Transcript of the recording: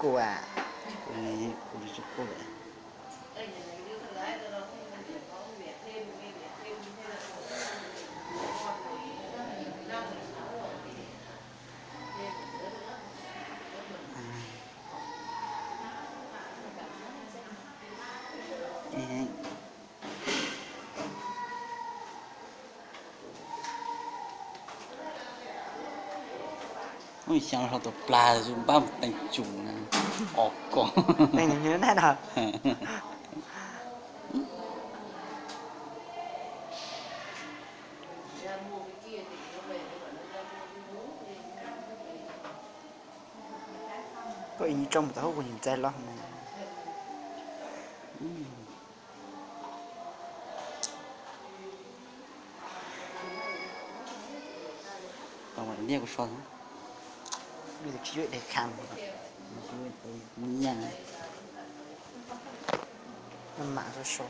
Kuv, kuv, kuv tsis quaj. Ub, xyov hlo tus plag zus npaj mus teem tsum na, os ko. Koj ib nyuag tsau mus tom hauv kuv nyuam txaij los na. Tau mas, niaj kuv so xwb. Tsis yuav de kham. Nyiaj. Maj mam so so.